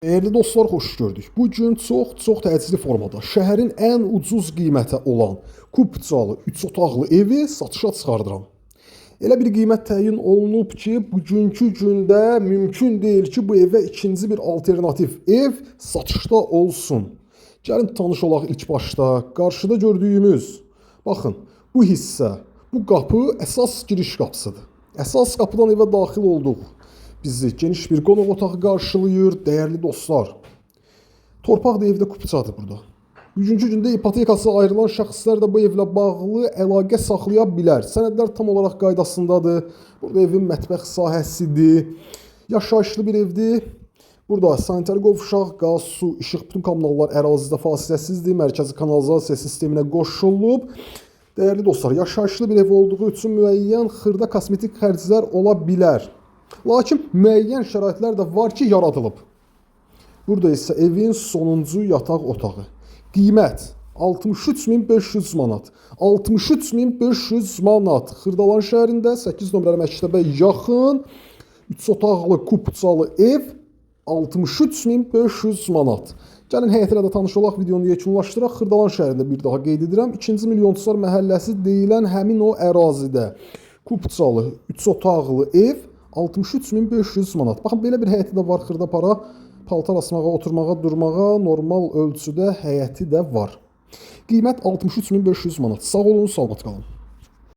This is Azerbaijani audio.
Dəyərli dostlar, xoş gördük. Bu gün çox-çox təcili formada şəhərin ən ucuz qiymətə olan kupçalı 3 otaqlı evi satışa çıxardıram. Elə bir qiymət təyin olunub ki, bugünkü gündə mümkün deyil ki, bu evə ikinci bir alternativ ev satışda olsun. Gəlin tanış olaq ilk başda. Qarşıda gördüyümüz, baxın, bu hissə, bu qapı əsas giriş qapısıdır. Əsas qapıdan evə daxil olduq. Bizi geniş bir qonaq otağı qarşılayır, dəyərli dostlar. Torpaq da evdə kupçadır burada. Bugünkü gündə ipotekası ayrılan şəxslər də bu evlə bağlı əlaqə saxlaya bilər. Sənədlər tam olaraq qaydasındadır. Burada evin mətbəx sahəsidir. Yaşayışlı bir evdir. Burada sanitar qovşaq, qaz, su, işıq, bütün kommunallar ərazidə fasiləsizdir. Mərkəzi kanalizasiya sisteminə qoşulub. Dəyərli dostlar, yaşayışlı bir ev olduğu üçün müəyyən xırda kosmetik xərclər ola bilər. Lakin müəyyən şəraitlər də var ki, yaradılıb. Burada isə evin sonuncu yataq otağı. Qiymət 63.500 manat. 63.500 manat. Xırdalan şəhərində 8 nömrəli məktəbə yaxın 3 otaqlı kupçalı ev 63.500 manat. Gəlin həyəti ilə də tanış olaq, videonu yekunlaşdıraq. Xırdalan şəhərində bir daha qeyd edirəm. 2-ci Milyonçular məhəlləsi deyilən həmin o ərazidə kupçalı 3 otaqlı ev 63.500 manat. Baxın belə bir həyəti də var xırda para. Paltar asmağa, oturmağa, durmağa normal ölçüdə həyəti də var. Qiymət 63.500 manat. Sağ olun, salamat qalın.